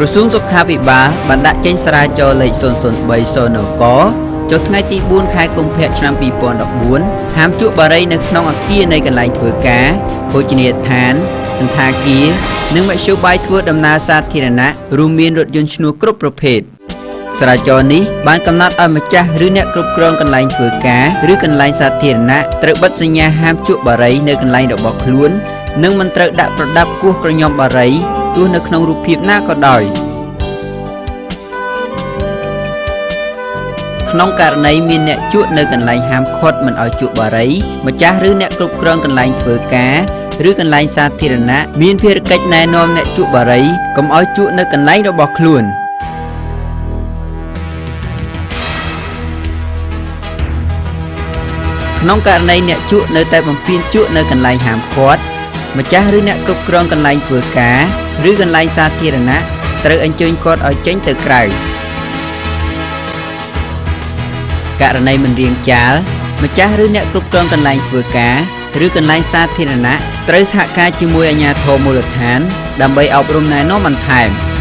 ក្រសួងសុខាភិបាលបានដាក់ចេញសារាចរលេខ003សនកចុះថ្ងៃទី4ខែកុម្ភៈឆ្នាំ2014ហាមជក់បារីនៅក្នុងអគារនៃកន្លែងធ្វើការភោជនីយដ្ឋានសណ្ឋាគារនិងមធ្យោបាយធ្វើដំណើរសាធារណៈរួមមានរថយន្តឈ្នួលគ្រប់ប្រភេទសារាចរនេះបានកំណត់ឲ្យម្ចាស់ឬអ្នកគ្រប់គ្រងកន្លែងធ្វើការឬកន្លែងសាធារណៈត្រូវបិទសញ្ញាហាមជក់បារីនៅកន្លែងរបស់ខ្លួននិងមិនត្រូវដាក់ប្រដាប់គោះក្រញ៉ុំបារីទោះនៅក្នុងរូបភាពណាក៏ដោយក្នុងករណីមានអ្នកជក់នៅកន្លែងហាមឃាត់មិនឲ្យជក់បារីម្ចាស់ឬអ្នកគ្រប់គ្រងកន្លែងធ្វើការឬកន្លែងសាធារណៈមានភារកិច្ចណែនាំអ្នកជក់បារីកុំឲ្យជក់នៅកន្លែងរបស់ខ្លួនក្នុងករណីអ្នកជក់នៅតែបំពេញជក់នៅកន្លែងហាមឃាត់ម្ចាស់ឬអ្នកគ្រប់គ្រងកន្លែងធ្វើការឬកន្លែងសាធារណៈត្រូវអញ្ជើញគាត់ឲ្យចេញទៅក្រៅករណីមិនរាងចាលម្ចាស់ឬអ្នកគ្រប់គ្រងកន្លែងធ្វើការឬកន្លែងសាធារណៈត្រូវសហការជាមួយអាជ្ញាធរមូលដ្ឋានដើម្បីអប់រំណែនាំបន្ថែម។